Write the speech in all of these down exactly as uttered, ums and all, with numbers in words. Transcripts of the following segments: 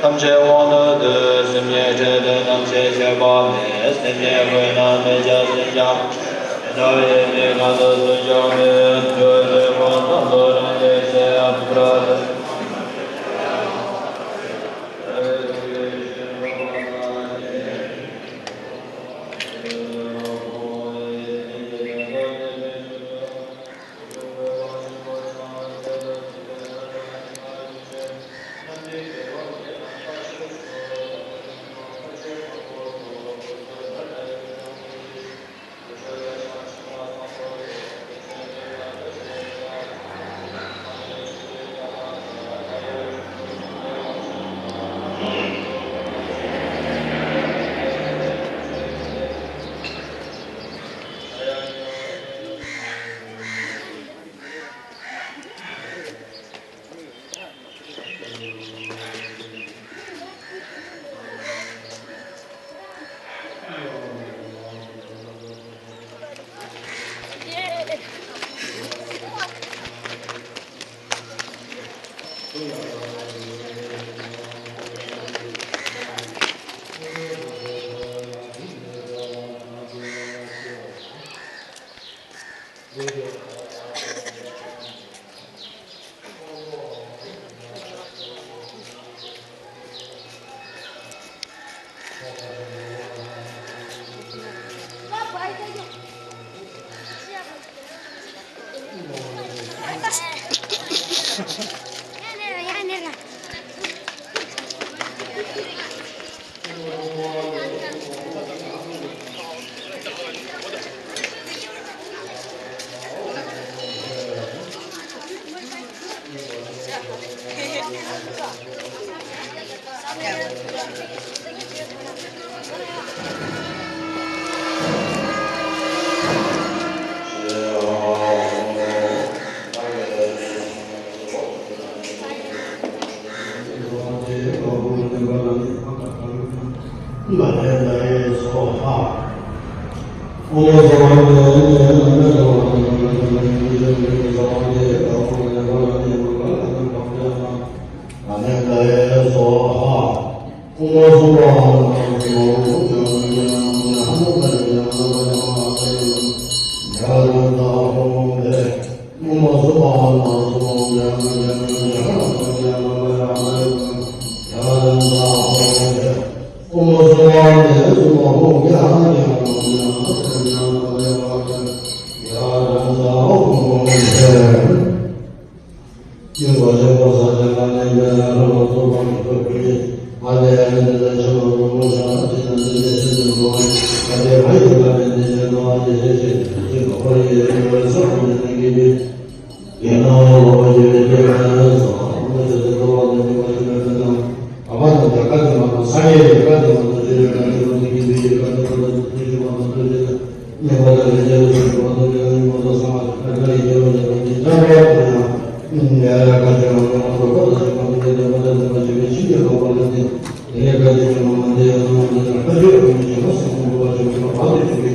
ཐམས་ཅད་དབང་དུ་འདུས། སེམས་ཉིད་ཁྲོ་བདེ་རྣམ་ཤེས་ཤེས་པ་མེད། སེམས་ཉིད་དབུས་ན་མེད་ཀྱང་སེམས་ཀྱང་མེད། ཡིད་ཀྱི་ཁམས་སུ་སུ་ཀྱང་མེད། ཆོས་ཀྱི་ཁམས་སུ་མཐོང་ལོ་རང་རྒྱལ་ཞེས་པ་ར། ཆོས་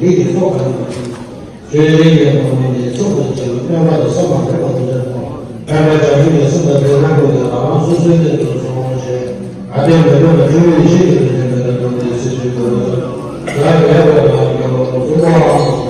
རིག་གི་ཐོག་ནས་ཚོགས་པ་བྱས་ནས་སྨན་པ་དང་བསམ་པ་མེད་པ་དུ་བྱུང་བ་ཞིག་སྨན་པ་བྱང་ཆུབ་ཀྱི་སེམས་དང་ལྡན་ན་ཀུན་ཏུ་ང་རང་སོ་སོའི་སྟེང་དུ་སོང་ཞེས་ག་དེ་མེད་པ་ལ་ཆུ་བོའི་ཡེ་ཤེས་ཀྱི་ལུས་ལྡན་པའི་དོན་དེ་སྲིད་ཞིའི་དོན་དུ་ཡ་ལས་པ་དང་རྒྱལ་བ་དང་གསུམ་པའང་དེ་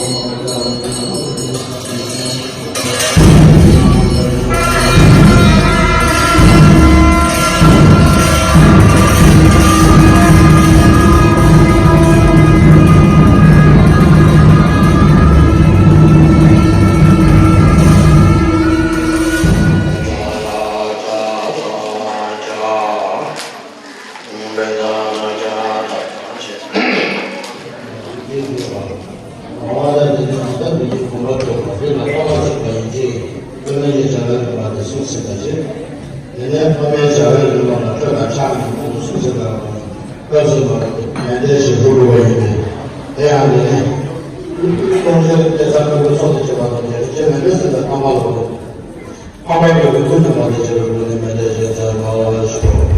ནས་ཕ་མའི་བྱ་བའི་རིམ་པ་ལ་ཆོས་དང་ཕྱག་གཉིས་ཀྱི་གསུང་ཚིག་དང་སྐབས་སུ་མ་ལ་མཎྜལ་ཞིག་ཕུལ་དགོས་པ་ཡིན་ཏེ། དེ་ཡང་འདི་ནི། སྟོང་ཆེན་ཏེ་ས་ཀུན་ཏུ་ཚོགས་སུ་བྱེད་པ་དང་། རྗེ་རིན་ཆེན་མཎྜལ་སེམས་དཔའི་བསྟན་པ་ལ། འཕགས་པ་ཀུན་གྱི་ཐུགས་ཀྱི་མ་ལུས་བྱེད་པའི་སྒོ་ནས་མཎྜལ་ཞིག་མཛད་པར་ཞུ།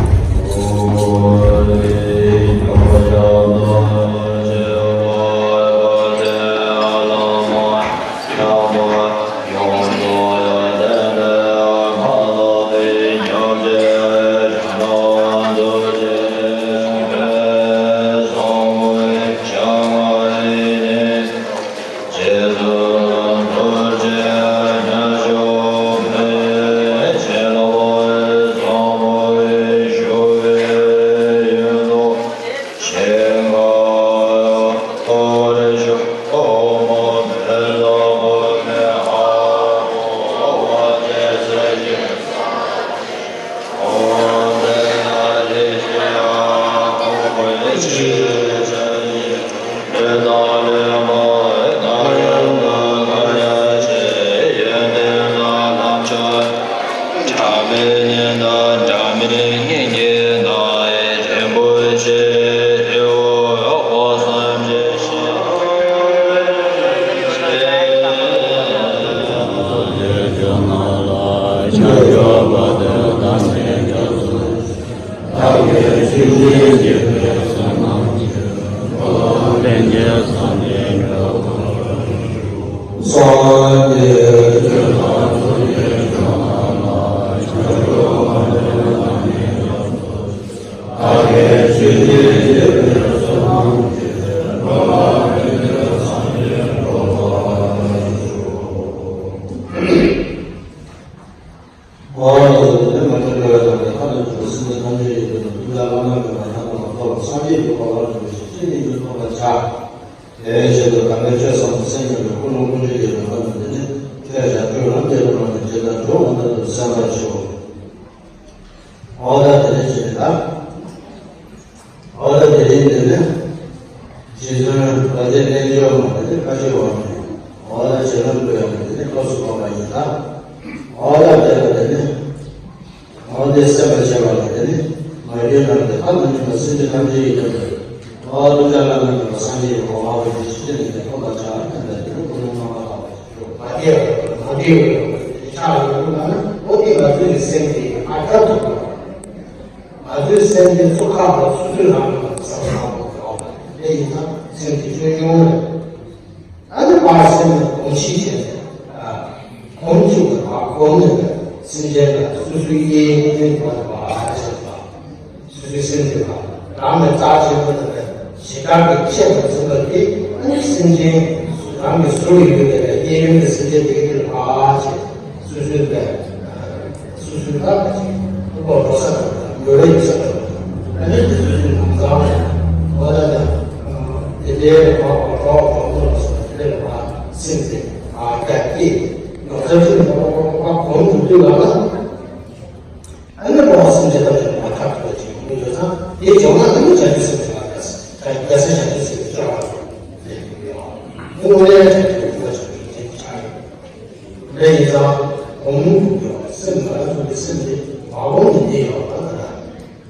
སྙིང་རྗེ་དང་ཆེན་པོ་ཆེ། ཨོ་ཡེ་ཟེར་ཏེ་མ་ཐོན་པའི་དང་པོའི་ཁ་ནས་འགྲོ་སེམས་ཅན་ཐམས་ཅད་ཡོད་པའི་ནང་ཀུན་ལ་བླ་ན་མེད་པ་ཡང་དག་པར་རྫོགས་པའི་སངས་རྒྱས་ཀྱི་གོ་འཕང་རིན་པོ་ཆེ་ཅི་ནས་ཀྱང་ཐོབ་པར་བྱ། དེ་བས་ཆེད་དུ་དམ་པའི་ཆོས་བསམ་པ་སེམས་ཉམས་པའི་ཀུན་སློང་ཀུན་སྤྱོད་ཀྱི་རང་བབས་ནི་འདི་ནི་ཐོས་བྱ་སྤྲོས་ལམ་བདེ་བའི་ལམ་དུ་ཇི་ལྟར་འགྲོ་འོ་ན་ལྟར་དུ་གསན་པར་ཞུ། ཨོ་ད་དེ་ནས་ཅི་ལ། ཨོ་ད་དེ་རིང་འདི་ནི། རྗེ་བཙུན་རབ་རྒྱས་རྣལ་འབྱོར་མ་འདི་ནི་བཀའ་ཆོས་འོག་ནས། ཨོ་ད་བྱིན་རླབས་ཀྱི་ཡོན་འདི་ནི་སྐབས་སུ་བབ་པ་ཡིན་ལ། ཨོ་ད་དེ་ལ་དེ་ནི། ཨོ་དེ་གསན་པར་བྱ་བ་ལ་དེ་ནི། མ་གྱུར་ནམ་མཁའི་མཐའ་དང་མཉམ་པ་སེམས་ཅན་ཐམས་ཅད་ཡི་དམ་པའི། ཨོ་ཏུ་ཅག་བླ་ན་མེད་པ་སངས་རྒྱས་ཀྱི་གོ་འཕང་རིན་པོ་ཆེ་ཅི་ནས་ཀྱང་ཐོབ་པར་བྱ་སྙམ་པའི་དེ་ནི་ཀུན་སློང་རྣམ་པར་དག་པ་ཞིག་མ་སྐྱེས་པ་མ་སྐྱེས་པ་ཆགས་ཡོང་དུས་ན་ནི་ཨོ་དེ་ང་ཚོའི་སེམས་དེ་ཨ་ཐབས་ཐུབ་པ། ང་ཚོའི་སེམས་དེ་ཚུར་ཁ་ལ་སོ་སོའི་རང་ལ་བསམ་བློ་བཏང་དགོས། དེ་ཡིན་ན་སེམས་དེ་སྐྱོན་ཡོང་རེད། ཨ་ནི་ཕར་སེམས་ལ་གོམས་གཤིས་བྱས་ནས། ཨ། གོམས་གཅིག་ཏུ་ཕར་གོམས་ནས་སེམས་ཅན་ལ་སོ་སོའི་གཡས་གཡོན་ཕར་ཕར་བྱས་ནས། སོ་སོའི་སེམས་དེ་ལ་རང་ལས་རྩ་ཆེན་པོ་དང་བྱེ་བྲག་གི་ཁྱད་དུ་འཛིན་པ་དེ་ཨ་ནི་སེམས་ཅན་རང་གི་གཟུགས་ལ་ཡོད་པའི་གཡས་གཡོན་གྱི་སེམས་ཅན་དེ་གའི་དེ་ལ་ཕར་བྱས་སོ་སོའི་ལས། སོ་སོའི་ལྷ་དང་ཕྲུ་གུ་འགྲོ་ས་དང་ཡོད་རེ་ཡོད་ས་དང་། ཨ་ནི་དེ་ཚོའི་ནང་ཚང་ལ་འོ་ད་ནི་དེ་འདྲའི་ལ་ཕར་གྲོགས་གྲོགས་པོ་ལ་སོགས་དེ་འདྲའི་ལ་ཕར་སེམས་དེ་ཨ་རྒྱ་སྐྱེད་ནོར་རྫས་ཀྱི་ནོར་ཕར་གོང་དུ་བཏུས་ལ་ལ། ཨ་ནི་འགྲོ་བ་སེམས་ཅན་ཐམས་ཅད་མ་ཐག་ཏུ་ཅིག་ཡོང་གི་ཡོད་ཙང་དེ་བྱུང་ན་ཨ་ནི་བྱང་ཆུབ་སེམས་དེ་ལ་རྒྱ་ས་རྒྱ་ས་བྱང་ཆུབ་སེམས་དེ་སྐྱོ་བ་རེད་ཡོད། དངོས་གནས་བྱང་ཆུབ་སེམས་དེ་ཆགས་ཡོད། དེ་ཡིན་ཙང་། གོང་ཡོད་སེམས་ལ་སོགས་པའི་སེམས་དེ་མ་འོངས་ནས་འདི་ཡོད་པ་དང་།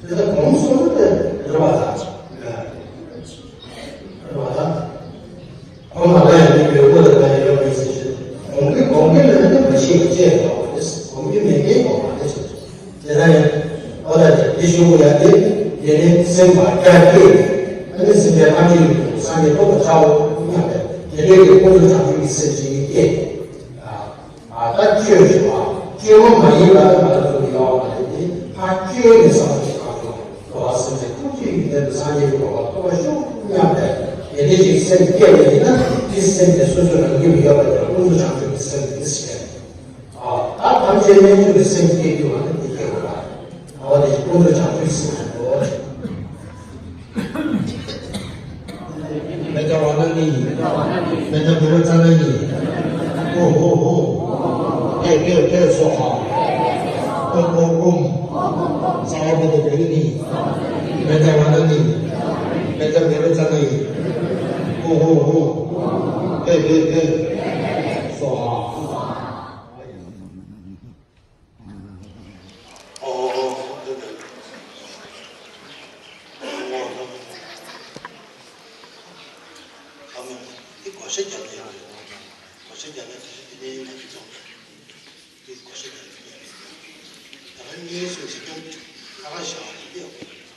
དེ་ལ་གོང་སོང་ན་དེ་རེ་བ་དང་། རེ་བ་དང་། གོང་ལ་ཡང་མི་ཡོད་པོ་དེ་ལ་ཡང་ཡོད་མི་སྲིད་ཅེས། གོང་གི་གོང་གི་ལ་ནི་མ་ཤེས་པ་ཅེས་དོགས་པ་རེད། གོང་གི་མེད་མཁན་དོགས་པ་རེད། དེ་ལ་ཡང་། ཨོ་ད་དེ་དེ་ཞུ་དགོས་ཡ་དེ། དེ་ནི་སེམས་པ་རྒྱ་སྐྱེད། ཨ་ནི་སེམས་པའི་ཐམས་ཅད་ཡོད་དུ་སངས་རྒྱས་ཐོབ་པར་བྱའོ་སྙམ་པའི་དེ་འདྲའི་གི་ཀུན་རྫོབ་བྱང་ཆུབ་ཀྱི་སེམས་ཅིག་སྐྱེས། ཨ་ད་སྤྱོད་ཞུ་བ། སྤྱོད་པ་མ་ཡིན་པ་ལ་ང་ཚོ་ཚོ་ཡོད་པ་རེད་དེ། ཕར་སྤྱོད་ནས་བསམ་བློ་ཞིག་བཏང་ཐུབ། འགྲོ་བ་སེམས་ཅན་ཐམས་ཅད་ཡོད་དུ་སངས་རྒྱས་ཀྱི་གོ་འཕང་ཐོབ་པར་ཤོག་སྙམ་པའི་དེ་འདྲའི་ཅིག་སེམས་སྐྱེས་པ་ཡིན་ན་དེ་སེམས་དེ་སོ་སོ་རང་རྒྱུད་ལ་ཡོད་པ་དེ་ཀུན་རྫོབ་བྱང་ཆུབ་ཀྱི་སེམས་དེ་ཟེར། ཨ། ད་ཐམས་ཅད་རྣལ་འབྱོར་གྱི་སེམས་བསྐྱེད་རྒྱུ་བ་ནི་འདི་སྐྱེ་བ་ལ། ཨོ་དེ་ཀུན་ཏུ་བྱང་ཆུབ་སེམས་སུ་འགྲོ། མེ་ཏ་བ་ན་ནི། མེ་ཏ་བེ་ར་ཙ་ན་ནི། ཨོ་ཧོ་ཧོ། ཨེ་ཏེ་ཏེ་སྭཱ་ཧཱ། ཨོམ་ཨོམ་ཨོམ། ས་བ་བ་ཏ་བེ་རི་ནི། མེ་ཏ་བ་ན་ནི། མེ་ཏ་བེ་ར་ཙ་ན་ནི། ཨོ་ཧོ་ཧོ། ཨེ་ཏེ་ཏེ་སྭཱ་ཧཱ། ཨོ། འདི་བགོ་བཤའ་རྒྱབ་ཡག་རེད། བགོ་བཤའ་རྒྱབ་ཡག་དེ་འདི་ནས་ཡིན་ན་འདི་ཚོ། འདི་བགོ་བཤའ་རྒྱབ་ཡག་རེད། ད་ལྟ་གཉིས་སུ་ཞིག་ཀྱང་ཁ་ཁ་བཞག་པ་འདི་ཡག་པོ་རེད།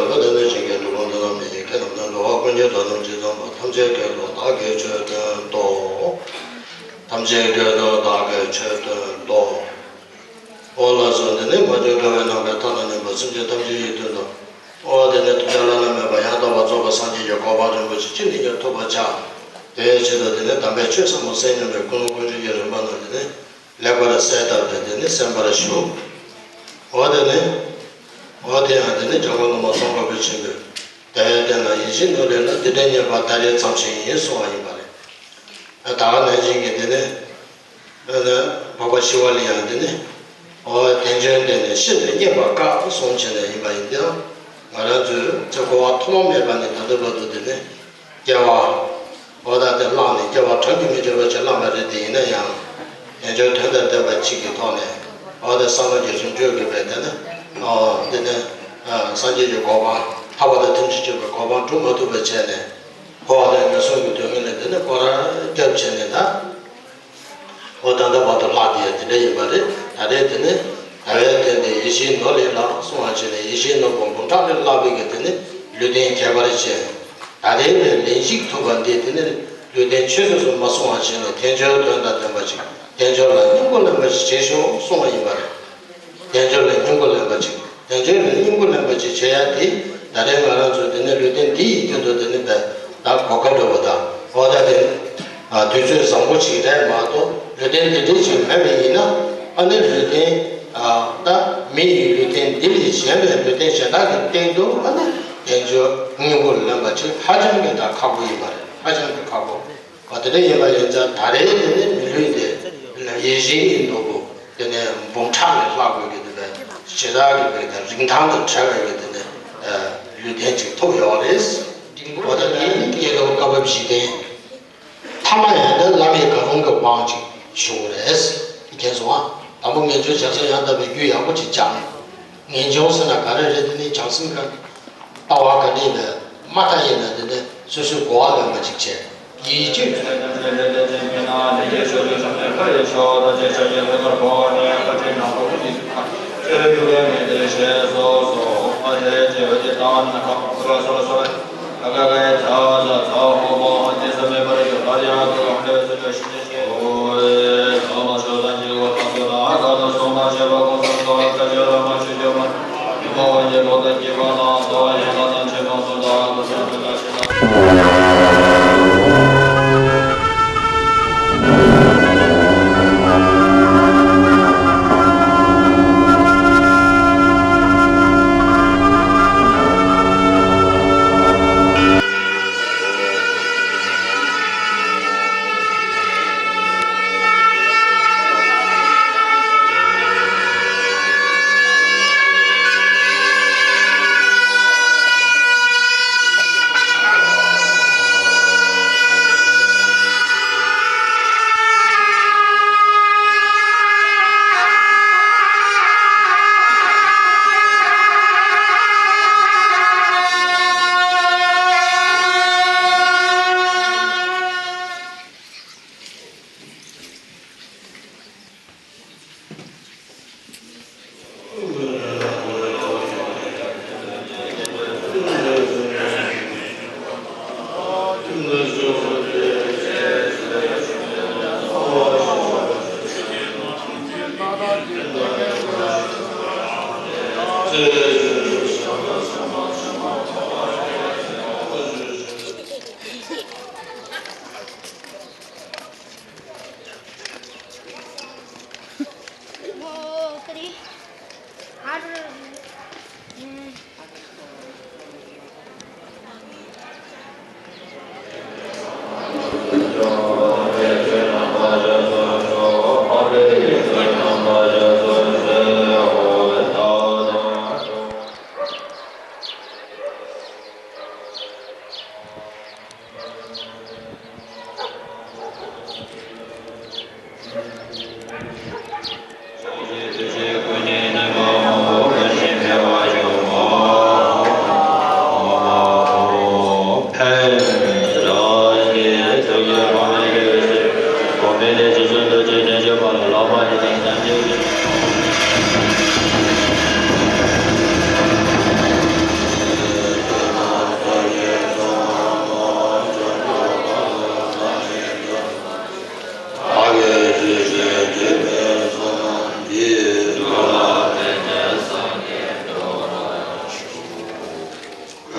བ་དེ་ནི་ཇི་སྐད་དུ། ཀུན་ཏུ་བདག་མེད་ཡེ་ཤེས་རྣམས་ལྡན་ཏོ། ཀུན་གྱི་བདག་རྣམས་ཀྱིས་བསམ་པ། ཐམས་ཅད་སྐད་དུ་བདག་གིས་ཆོས་བསྟན་ཏོ། ཐམས་ཅད་སྐད་དུ་བདག་གིས་ཆོས་བསྟན་ཏོ། ཨོ་ལགས་སོ། འདི་ནི་མ་གྱུར་དགྲ་བོའི་ནམ་མཁའི་མཐའ་ལ་གནོན་པ། སེམས་ཅན་ཐམས་ཅད་ཡིད་དུ་འདོད། ཨོ་དེ་ནི་ཐུགས་རྗེ་བླ་ན་མེད་པ་ཡང་དག་པར་རྫོགས་པའི་སངས་རྒྱས་ཀྱི་གོ་འཕང་རིན་པོ་ཆེ་ཅི་ནས་ཀྱང་ཐོབ་པར་བྱ། དེའི་ཕྱིར་དུ་དེ་ནི་དམ་པའི་ཆོས་ཟབ་མོ་གསན་སྙམ་པའི་ཀུན་སློང་ཀུན་སྤྱོད་ཀྱི་རིམ་པ་རྣམས་དེ་ནི་ལེགས་པར་གསལ་བཏབ་སྟེ་དེ་ནི་གསན་པར་ཞུ། འོ་དེ་ནི། འོ་དེ་ཡང་དེ་ནི་འཇམ་མགོན་བླ་མ་ཙོང་ཁ་པ་ཆེན་པོས་དལ་བའི་གཏན་ལ་ཡིད་བཞིན་ནོར་ལས་ལ། འདི་འདྲའི་བསྙེན་པ་ད་རེས་ཙམ་ཞིག་ཡིན་གསུང་བ་ཡིན་པ་རེད། ད་ག་ནང་བཞིན་གྱི་དེ་ནི། འཕགས་པ་ཤི་བ་ལ་ཡང་དེ་ནི། འོ་དལ་འབྱོར་དེ་ནི་ཤིན་ཏུ་བསྙེན་པར་དཀའ་གསུངས་བྱས་ནས་ཡིན་པ་ཡིན་ཏེ། ང་རང་ཚོའི་ཚེ་འཁོར་བ་ཐོག་མ་མེད་པ་ནས་ད་ལྟ་བར་དུ་དེ་ནི། སྐྱེ་བ། འོ་ད་དེ་བླངས་ནས་སྐྱེ་བ་གྲངས་ཀྱིས་མི་ཆོད་པ་ཅིག་བླངས་པ་རེད། དེ་ཡིན་ན་ཡང་། དལ་འབྱོར་དོན་དང་ལྡན་པ་གཅིག་གི་ཐོག་ནས། འོ་དེ་བསམ་བློ་རྒྱ་ཆེན་སྤྲོད་དགོས་པས་དེ་ནི། འོ་འདི་ནི། སངས་རྒྱས་ཀྱི་གོ་འཕང་། ཐར་པ་དང་ཐམས་ཅད་མཁྱེན་པའི་གོ་འཕང་སྒྲུབ་མ་ཐུབ་པ་བྱས་ནས། འཁོར་བ་དང་ངན་སོང་གི་སྡུག་བསྔལ་ལས་དེ་ནི་སྐོར་ར་རྒྱབ་བྱས་ནས་ད། འོ་ད་ལྟ་བར་དུ་ལྷག་བསྡད་ཡ་དེ་འདྲ་ཡིན་པ་རེད། ད་རེས་དེ་ནི་དལ་བའི་གཏན་དེ་ཡིད་བཞིན་ནོར་ལས་ལྷག་གསུང་བ་བྱས་ནས། ཡིད་བཞིན་ནོར་བུ་འབུམ་ཕྲག་ལས་ལྷག་པའི་གི་དེ་ནི་ལུས་རྟེན་ཁྱད་པར་ཅན། ད་རེས་ནས་ལན་གཅིག་ཐུབ་པ་འདི་དེ་ནི་ལུས་རྟེན་ཆུད་ཟོས་སུ་མ་སོང་བ་བྱས་ནས་དལ་འབྱོར་དོན་དང་ལྡན་པ་ཅིག་དལ་འབྱོར་ལ་སྙིང་པོ་ལེན་པ་ཞིག་བྱེད་ཤོག་གསུང་བ་ཡིན་པ་རེད། དལ་འབྱོར་ལ་སྙིང་པོ་ལེན་པ་ཅིག་དལ་འབྱོར་ལ་སྙིང་པོ་ལེན་པ་ཅིག་བྱེད་ཡ་དེ། ད་རེས་ང་རང་ཚོ་དེ་ནས་ལུས་རྟེན་འདི་ཡི་སྟེང་དུ་དེ་ནས་བས་ད་གོ་སྐབས་འགྲོ་བ་དང་། འོ་ད་དེ་ནི་དུས་ཚོད་བཟང་པོ་ཅིག་རེད་མ་གཏོགས། ལུས་རྟེན་འདི་འདྲ་ཅིག་མེད་པ་ཡིན་ན། ཨ་ནི་ལུས་རྟེན། ད་མི་ཡི་ལུས་རྟེན་འདི་ལས་གཞན་པའི་ལུས་རྟེན་གཞན་དག་གི་སྟེང་དུ་ཨ་ནི་དལ་འབྱོར་སྙིང་པོ་ལེན་པ་ཅིག་ཧ་ཅང་གི་ད་ཁག་པོ་ཡིན་པ་རེད། ཧ་ཅང་གི་ཁག་པོ། འོ་དེ་འདྲ་ཡིན་པ་ཡིན་ཙང་ད་རེས་དེ་ནི་མི་ལུས་དེ་ཡིད་བཞིན་གྱི་ནོར་བུ་དེ་ནས་འབུམ་ཕྲག་ལས་ལྷག་དགོས་ཀྱི་དེ་བས་ཇི་ལྟར་གྱི་བས་དེ་རིན་ཐང་དང་བྲལ་བའི་གི་དེ་ནས་ལུས་རྟེན་ཅིག་ཐོབ་ཡོད་རེད། འོ་ད་དེ་ནི་ཀྱེ་རོ་བཀའ་བབས་བཞི་ལྡན། ཐ་མ་ཡང་ན་བླ་མའི་བཀའ་དགོངས་ཀྱི་དབང་ཅིག་ཞུ་དགོས་རེད། མཁྱེན་སོང་ཨ། དང་པོ་ངེས་འབྱུང་བྱང་སེམས་ཡང་དག་པའི་རྒྱུ་ཡག་པོ་ཅིག་སྦྱངས། ངེས་འབྱུང་ཟེར་ན་ག་རེ་རེད། དེ་ནི་བྱང་སེམས་ཀྱི་ལྟ་བ་ག་འདྲ་ཡིན་པས་མ་ལྟ་ཡིན་ན་དེ་ནི་སོ་སོའི་གོ་བ་ལོན་པ་ཅིག་བྱས། ཡིད་ཆེས།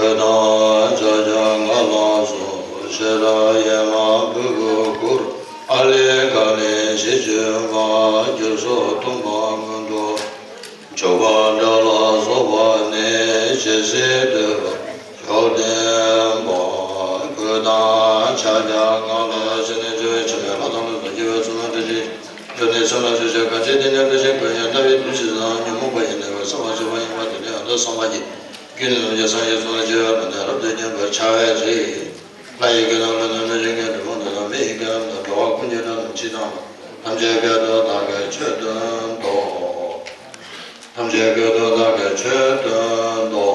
གོས་དང་ཕྱག་རྒྱ་ལྔ་ལ་སོགས་ཤེས་རབ་ཡན་ལག་ཕུར་བུ་དགུར་ཨ་ལས་ཀ་ལས་ཞེས་བརྗོད་པ། རྒྱུ་ཚོགས་སྟོང་པ་མངོན་དུ་གྱུར་པ་འདྲ་ལ་སོགས་པ་ནི་ཇི་སྲིད་འདོད་པ་མཆོག་ལྡན་པ། གོས་དང་ཕྱག་རྒྱ་ལྔ་ལ་ཞེན་ནས་བརྗོད་པའི་ཕྱིར་ན་ལྷ་དང་ལྷ་དང་སྐྱེ་བོའི་ཚོགས་རྣམས་བྲལ་ཞིང་འགྲོ་ནས་སེམས་ལ་སྤྱོད་ཕྱིར་གང་ཕྱིར་དེ་ནས་བྲལ་ཞིང་གང་ཡང་ལྟ་བའི་དུས་ཇི་ཙམ་ཉོན་མོངས་པ་ཡི་ནད་པ་བསམ་པ་བྱེད་པ་ཡིན་པ་དེ་ནས་ཡང་དག་བསམ་པ་ཡིས། རྒྱུད་ནི་ནམ་མཁའི་སངས་རྒྱས་ཚོགས་ལ་སྤྱོད་པ་ན་ནི་རབ་ཏུ་བརྒྱན་པར་བྱ་བའི་ཕྱིར། ལྷ་ཡི་སྐད་དང་ཀླུ་དང་གནོད་སྦྱིན་སྐད་འགྲོ་བ་དག་དང་མི་ཡི་སྐད་རྣམས་དང་འགྲོ་བ་ཀུན་གྱི་སྒྲ་རྣམས་ཇི་ལྟ་བ་ཐམས་ཅད་སྐད་དུ་བདག་གིས་ཆོས་བསྟན་ཏོ། ཐམས་ཅད་སྐད་དུ་བདག་གིས་ཆོས་བསྟན་ཏོ།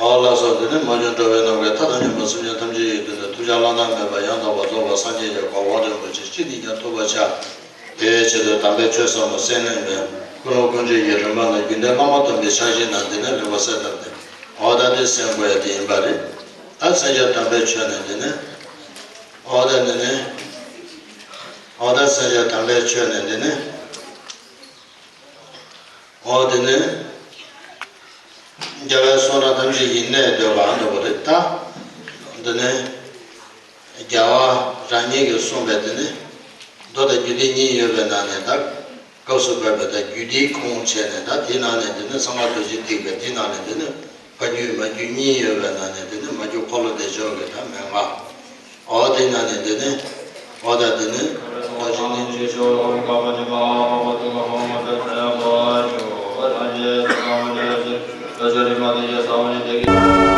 ཨོ་ལགས་སོ། དེ་ནས་མ་བྱོན་འགྲོ་བའི་ནམ་མཁའི་མཐའ་དང་མཉམ་པ་སེམས་ཅན་ཐམས་ཅད་ཡོད་དུས་ན་ཐུགས་ཅག་བླ་ན་མེད་པ་ཡང་དག་པར་རྫོགས་པ་སངས་རྒྱས་ཀྱི་གོ་འཕང་རིན་པོ་ཆེ་ཅི་ནས་ཀྱང་ཐོབ་པར་བྱ། དེའི་ཆེད་དུ་དམ་པའི་ཆོས་ཟབ་མོ་གསན་ལེན་པའི་ཀུན་སློང་ཀུན་སྤྱོད་ཀྱི་རིམ་པ་ནི་རྒྱུད་སྡེ་བླ་མ་དམ་པའི་ཕྱག་བཞེས་ན་འདི་ནི་རིམ་པ་གསལ་ལྟར་ཏེ། འོ་ད་དེ་གསན་དགོས་ཡ་དེ་ཡིན་པ་རེད། ད་གསན་བྱ་དམ་པའི་ཆོས་ནི་འདི་ནི། འོ་ད་འདི་ནི། འོ་ད་གསན་བྱ་དམ་པའི་ཆོས་ནི་འདི་ནི། འོ་དེ་ནི། རྒྱལ་བའི་གསུང་རབ་ཐམས་ཅད་ཀྱི་གནད་བསྡུས་པ་འདྲ་པོ་རེད་ད། འདི་ནི། རྒྱལ་བ་རང་ཉིད་ཀྱིས་གསུངས་པའི་དེ་ནི། མདོ་དང་རྒྱུད་སྡེ་གཉིས་ཡོད་པའི་ནང་ནས་ད། སྐབས་སུ་བབས་པའི་ད་རྒྱུད་སྡེའི་ཁུངས་བྱས་ནས་ད་དེའི་ནང་ནས་འདི་ནི་གསང་བ་རྡོ་རྗེ་ཐེག་པའི་དེའི་ནང་ནས་འདི་ནི། བཀའ་བརྒྱུད་མ་བརྒྱུད་གཉིས་ཡོད་པའི་ནང་ནས་འདི་ནི་མ་བརྒྱུད་འཁོར་ལོ་བདེ་མཆོག་གི་ད་མན་ངག་འོ་དེ་ན་ནི་འདི་ནི། འོ་ད་འདི་ནི། ད་ཅི་ནི་ཅི་ཆོག་གམ་ཅི་ག་མ་བ་དུ་ག་མ་མ་ད་ད་ཡ་བ་ཆོ་བ་ད་ཅི་ད་མ་ཅི་ད་ཅི་ད་ཅི་རི་མ་དེ་ཡ་ས་མ་ཅི་དེ་གི།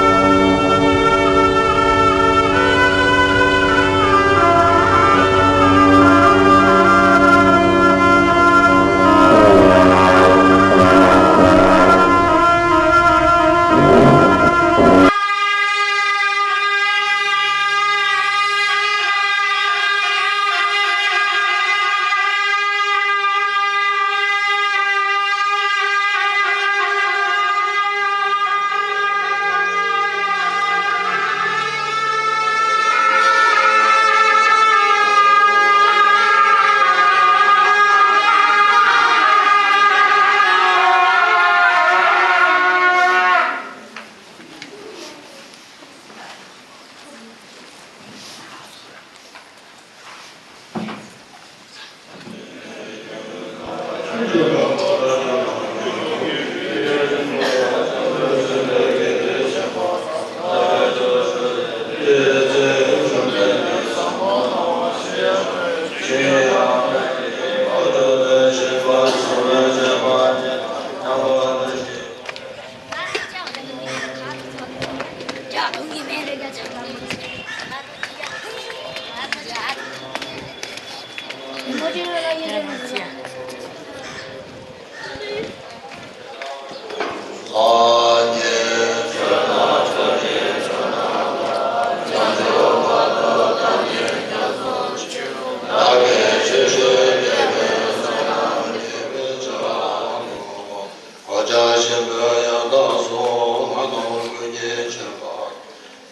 གོ་ཆ་ཆེན་པོའི་ཡང་དག་གསུང་ང་ནོར་ཀུན་གྱི་མཆོད་པ།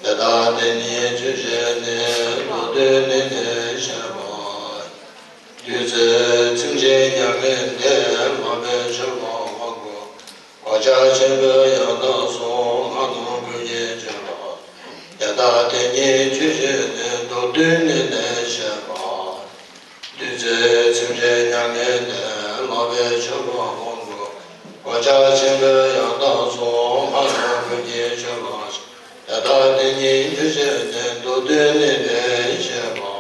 དེ་དག་དེ་ཉིད་ཆོས་བཤད་ནས་མདོ་སྡུད་ནས་ནི་བཤད་པ། བདུད་རྩི་ཚིམ་བྱེད་མྱ་ངན་འདས། ལག་པའི་མཆོད་པ་དབང་བསྐུར། གོ་ཆ་ཆེན་པོའི་ཡང་དག་གསུང་ང་ནོར་ཀུན་གྱི་མཆོད་པ། དེ་དག་དེ་ཉིད་ཆོས་བཤད་ནས་མདོ་སྡུད་ནས་ནི་བཤད་པ། བདུད་རྩི་ཚིམ་བྱེད་མྱ་ངན་འདས། ལག་པའི་མཆོད་པ་དབང་བསྐུར། གོ་ཆ་ཆེན་པོའི་ཡང་དག་གསུང་ང་ནོར་ཀུན་གྱི་མཆོད་པ། དེ་དག་དེ་ཉིད་ཆོས་བཤད་ནས་མདོ་སྡུད་ནས་ནི་བཤད་པ་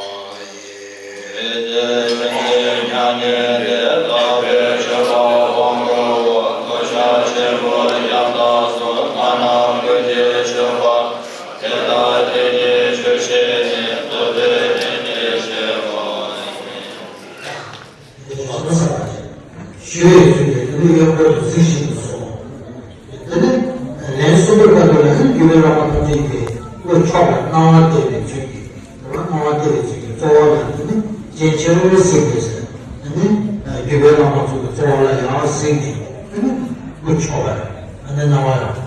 ཡི། བདུད་རྩི་ཚིམ་བྱེད་མྱ་ངན་འདས། ལག་པའི་མཆོད་པ་དབང་བསྐུར་བ། གོ་ཆ་ཆེན་པོའི་ཡང་དག་གསུང་ང་ནོར་ཀུན་གྱི་མཆོད་པ། དེ་དག་དེ་ཉིད་ཆོས་བཤད་ནས་མདོ་སྡུད་ནས་ནི་བཤད་པ་ཡི། ཞུ་བའི་ཚུལ་དེ་ནི་གཡོག་པོ་དེ་གཟིགས་བཞིན་དུ་སོང་། དེ་ནི་ལན་གསུམ་པའི་བར་དུ་ལ་ནི་རྒྱུད་པའི་བླ་མ་ཐམས་ཅད་ཀྱིས་བློ་ཆོག་པར་སྣང་བ་བལྟས་པའི་ཚུལ་གྱིས། དེ་ལ་སྣང་བ་བལྟས་པའི་ཚུལ་གྱིས་གཙོ་བོ་ལ་དེ་ནི་རྒྱན་ཆེན་པོའི་གཟིགས་པས་ཟེར། དེ་ནི་རྒྱུད་པའི་བླ་མ་ཚོ་གི་གཙོ་བོ་ལ་ཡང་གཟིགས་ནས་དེ་ནི་བློ་ཆོག་པར་དེ་ནི་སྣང་བ་ཡང་།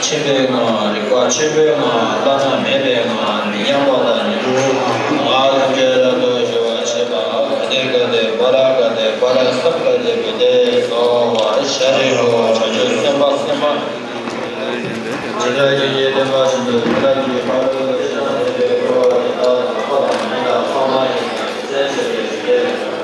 ཆེན་པོའི་ངང་། རིག་པ་ཆེན་པོའི་ངང་། བླ་ན་མེད་པའི་ངང་། མི་མཉམ་པ་དང་ཉིད་དུ་ངང་། ང་ཐམས་ཅད་རབ་ཏུ་ཞི་བར་བྱེད་པ། ག་ནེ་ག་ཏེ་པཱ་ར་ག་ཏེ་པཱ་ར་སཾ་ག་ཏེ་བི་ཏེ་སྭཱ་ཧཱ། ཤཱ་རིའི་བུ། བྱང་ཆུབ་སེམས་དཔའ་སེམས་མ་ཇི་ལྟར་སྐྱེ་དགེ་ལྡན་པ་བཞིན་དུ། དེ་ལྟར་གྱི་ཕ་རོལ་ཏུ་ཕྱིན་པ་དེ་ཡི་འཁོར་བ་དེ་དག་ཏུ་འཁོར་དང་མི་དང་ཕ་མ་ཡི་ཚེ་ཕྱི་མའི་ཞིང་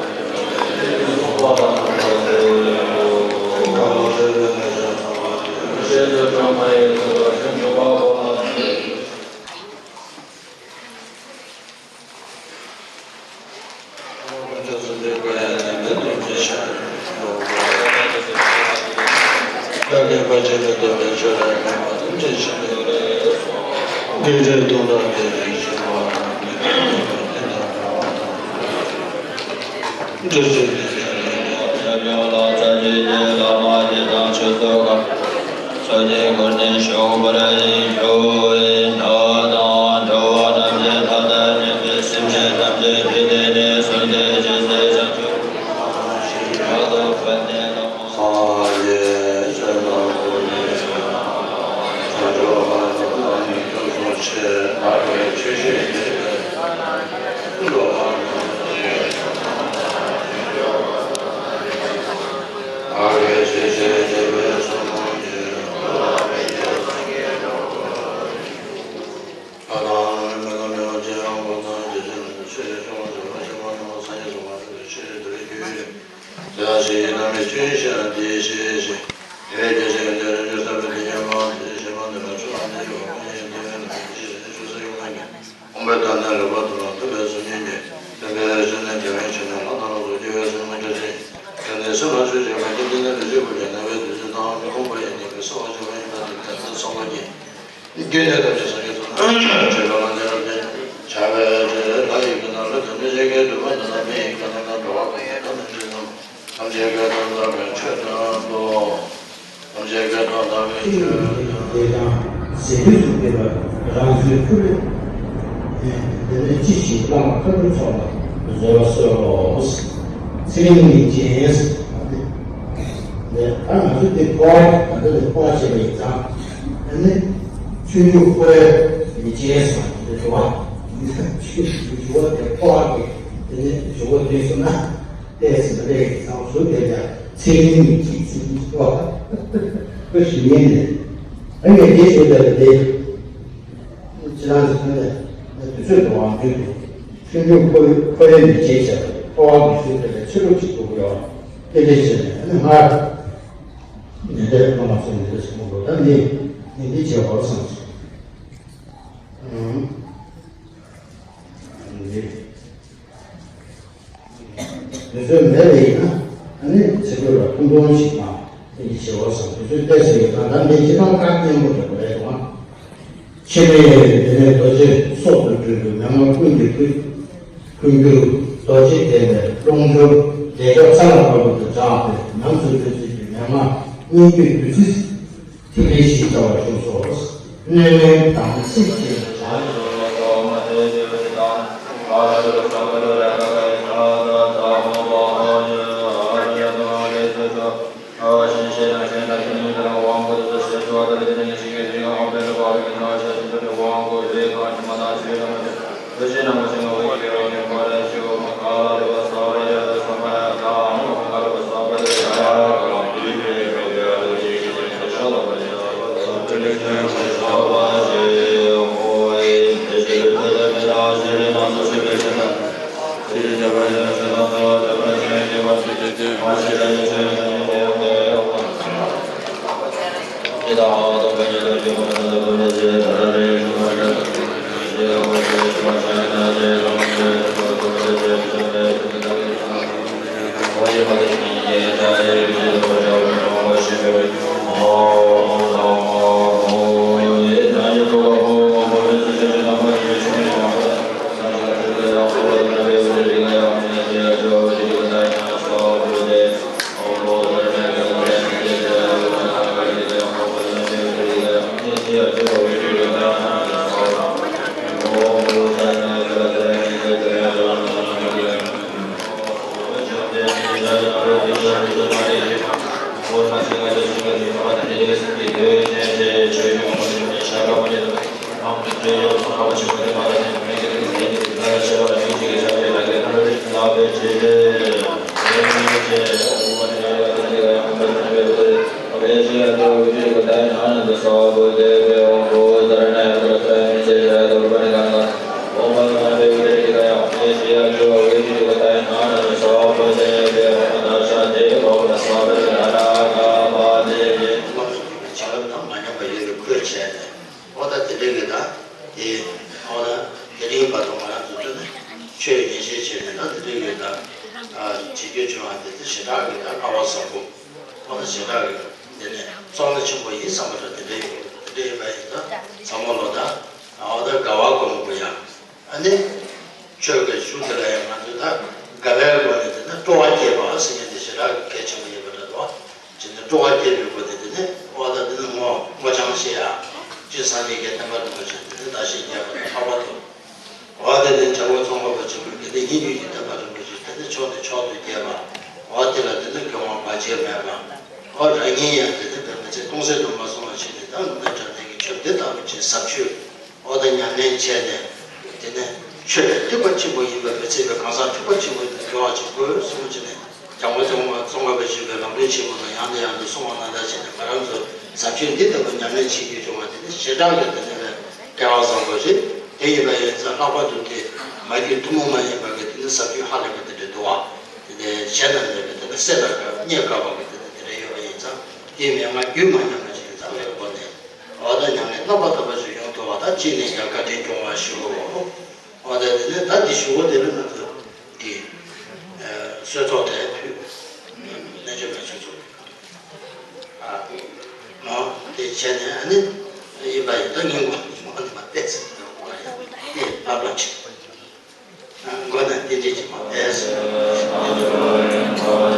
ཁམས་དགོངས་པའི་བདག་ཉིད་རབ་ཏུ་ཐོབ་པའི་སངས་རྒྱས་ཀྱི་བསྟན་པའི་སྤྱི་ནས་རྒྱལ་བའི་ཆོས་ནི་ལྷ་དང་ལོངས་སུ་སྤྱོད་པའི་སེམས་ཀྱི་སྐྱེ་མཆེད་དེ་ནི་སེམས་ལ་ཆོས་བྱེད་པ་སྟེ། འདི་ནི་ལུས་ཀྱི་སྐུ་སྟེ་རྣ་བའི་བདུད་རྩི་དང་མིག་ཕུང་པ་ཡི་ནང་གི་སྲོག་ཆགས་པ་ཡིན་པ་དེ་ཐམས་ཅད་ཚང་བར་བགྱི། རྒྱུད་སྡེ་ཐམས་ཅད་སངས་རྒྱས་ཚོགས་རྣམས་ཀྱི་ལམ་འདི་རབ་ཏུ་བྱ་བའི་ཕྱིར། ལྷ་ཡི་སྐུ་རྣམས་ལ་དམ་ཚིག་བསྐྱེད། གདུག་པ་རྣམས་ལ་མེ་ཡི་དགྲ་རྣམས་དང་། འགྲོ་བ་ཀུན་གྱི་དོན་དུ་བྱེད་རྣམས། ཐམས་ཅད་སྐད་དུ་བདག་གིས་ཆོས་བསྟན་ཏོ། ཐམས་ཅད་སྐད་དུ་བདག་གིས་ཆོས་བསྟན་ཏོ། དེ་དང་ཟས་གོས་སུ་འདོད་པ་རང་ཚོའི་ཕུ་བོས་དེ་ནས་ཅི་ཞིག་བླ་མ་དཀར་པོའི་ཚོགས་ལ་བཟོད་པ་གསོལ་ལོ། ཚེ་རིང་ནི་ཅན། ད་ང་ཚོ་དེ་འཕོ་བ་ད་ལྟ་དེ་འཕོ་བ་བྱས་པ་ཡིན་ཙང་། ཨ་ནི་ཆོས་འབྱུང་འཕོ་བའི་མི་ཅན་སོང་དེ་འགྲོ་བ་ཆོས་འབྱུང་བ་དེ་འཕོ་བ་གི་དེ་ནས་འབྱུང་བ་དུས་སུ་ན། ཏོག་ཙམ་རེ་ཚང་ཚུལ་དེ་ལ་ཚེ་རིང་གི་ཚིག་ཚིག་བ། ཁོ་ཞུ་ཉན་ནས། ཨ་ངས་དེ་ཞུ་བསྡད་པ་དེ། ཁྱེད་རང་ཚོ་ཐོན་ནས་དུས་ཚོད་འགྲོ་བའང་འདུག་སྟེ། ཆོས་འབྱུང་འཕོ་འཕོ་བའི་མི་ཅན་ཟེར་འཕོ་བ་གི་ཚུལ་དེ་ལ་ཕྱི་རུ་གཅིག་འགྲོ་གི་ཡོད། དེ་འདྲས་བྱས་ནས་ཨ་ནི་སྔར་ཉན་བསྡད་པ་མ་ཚོ་ཉན་བསྡད་སོང་གོ། ད་ནི་ནི་འདི་བྱས་བར་སོང་ཚེ། ཨང་། འདི། དུས་ཚོད་མེད་པ་ཡིན་ན་ཨ་ནི་ཚེ་སྒྲུབ་ལ་ཐུང་ཐུང་ཞིག་མ་དེ་གི་བྱེད་འོ་བསམ། དུས་ཚོད་ཏོག་ཙམ་ཡོད་ཙང་ད་འདི་སྤྱི་བཏང་བཀའ་སྙན་པོ་འདྲ་པོ་རེད་དང་། འཆི་མེད་དེ་ནས་རྡོ་རྗེ་སྲོག་ཏུ་སྤྲུལ་པའི་མན་ངག་ཀུན་གྱི་ཀུན། ཀུན་འགྱུར་རྡོ་རྗེ་ལྡན་པའི་ཀློང་སྦྱོར་རྒྱལ་སྐྱོབ་ས་ལ་བབ་པ་དུ་བགྲངས་ཏེ་ཉམས་སུ་ལེན་ཚུལ་གྱི་མན་ངག་སྙན་བརྒྱུད་བདུད་རྩི། ཐིག་ལེ་བཞི་ལྟ་བར་བཞུགས་སོ། གནས་མལ་དམ་ཚིག་གི་བྱ་ བྱ་བ་དང་མ་ཉམས་པ་ཡོད་པའི་ཁུལ་བྱས་ནས། འོ་ད་དེ་འདྲའི་གི་ད་དེ་འོ་ད་དེ་རིང་བར་དུ་ང་རང་ཚོ་ཚོ་ནི་ཆོས་ཉན་བཤད་བྱས་ནས་ད་དེ་འདྲའི་གི་ད་བྱེད་རྒྱུ་བྱུང་བ་དེ་དེ་ཞེ་དྲག་གི་ད་ལྷག་པ་བཟང་པོ། འོ་ད་ཞེ་དྲག་གི་དེ་ནས་བསམ་བློ་ཆེན་པོ་ཡིན་བསམ་པ་འདྲ་དེ་འདྲ་ཡོད། དེ་འདྲ་ཡིན་པ་ཡིན་ད་ཚང་མ་ལོ་ད་འོ་ད་དགའ་བ་སྒོམ་དགོས་ཡ། ཨ་ནི། ཆོས་ཀྱི་གཞུང་དེ་ལ་ཡང་ང་ཚོས་ད་དགའ་བའི་སྒོ་ནས་དེ་ནི་སྤྲོ་བ་སྐྱེས་པ་ཟེར་མཁན་དེ་ཞེ་དྲག་གལ་ཆེན་པོ་ཡིན་པ་འདྲ་འདུག་དེ་ནི་སྤྲོ་བ་སྐྱེས་པའི་སྒོ་ནས་དེ་ནི་འོ་ད་དེ་ནི་ངོ་ངོ་བྱང་ཤེས་ཡ། སྤྱིར་སངས་རྒྱས་ཀྱི་བསྟན་པ་རིན་པོ་ཆེ་དེ་ནི་ད་ཤེས་རྒྱས་པ་དང་ལྷག་པར་དུ། འོ་དེ་ནི་དྲང་པོ་ཚོང་པ་པོ་ཆེན་པོ་དེ་ནི་ཡིན་རྒྱུ་ཡི་བསྟན་པ་རིན་པོ་ཆེ་དེ་ནི་མཆོག་ནས་མཆོག་ཏུ་རྒྱས་པ། འོ་དེ་ལ་དེ་ནི་གོང་བ་བར་ཆད་མེད་པ། འོ་རང་ཉིད་ཡང་དེ་ནི་བོད་མི་ཚེ་སྟོང་ཟད་དུ་མ་སོང་བ་བྱས་ནས་ད་དངོས་གནས་དྲང་གནས་ཀྱི་ཆོས་འདི་ལྟ་བུ་ཅིག་ཟབ་ཆོས། འོ་ད་ཉམས་ལེན་བྱས་ནས། དེ་ནས་ཆོས་ཐེག་པ་ཆེན་པོ་ཡིན་པ་མི་ཚད་པའི་གང་ཟག་ཐེག་པ་ཆེན་པོ་དེ་འགྲོ་བ་ཅིག་དགོས་གསུངས་བྱས་ནས་རྒྱལ་བ་ཙོང་ཙོང་ཁ་པ་ཆེན་པོའི་ལམ་རིམ་ཆེན་མོ་ལ་ཡང་ནས་ཡང་དུ་གསུང་བ་ན་ད་བྱས་ནས་ང་རང་ཚོ་ཟབ་ཆོས་འདི་ལྟ་བུ་ཉམས་ལེན་བྱེད་རྒྱུ་བྱུང་བ་དེ་ནི་ཞེ་དྲག་གི་དེ་ནས་སྐལ་བ་བཟང་པོ་རེད། དེ་ཡིན་པ་ཡིན་ཙང་ལྷག་པར་དུ་དེ་མ་རྒྱུད་ཐུན་མོང་མ་ཡིན་པ་གི་དེ་ནི་ཟབ་ཆོས་ཧ་ལས་པ་དེ་འདྲ་འདུག་བ། དེ་ནས་གཞན་དང་མེད་པའི་དེ་ནི་སྲས་དང་སྐལ་བ་རྙེད་དཀའ་བ་གི་དེ་ནི་དེ་འདྲ་ཡོད་པ་ཡིན་ཙང་དེ་མན་ངག་རྒྱུད་མ་ཉམས་པ་ཞིག་ཡིན་ཙང་བའི་སྒོ་ནས། འོ་ད་ཉམས་ལེན་རྣམ་པར་དག་པ་ཞིག་ཡོང་ཐུབ་པ་དང་གཅིག་ནས་ཀྱང་བཀའ་དྲིན་སྐྱོང་བ་ཞུ། འོ་ད་དེ་ནས་ད་འདི་ཞུ་བ་དེ་ལ་ང་ཚོ་འདི་གསོལ་ཚོགས་དེ་ཕུལ། རྣལ་འབྱོར་པའི་གསོལ་ཚོགས་ཨ་ནོ་དེ་བྱས་ནས་ཨ་ནི་ཡིན་པ་ཡིན་ད་ངན་གོ་ངན་གོ་ནི་མ་བལྟས་ཟིན་ཡོང་བ་ཡང་དེ་ལབ་ལ་ཆེ། མགོ་ན་རྟེན་འབྲེལ་གྱི་མ་འཕེལ་སོང་།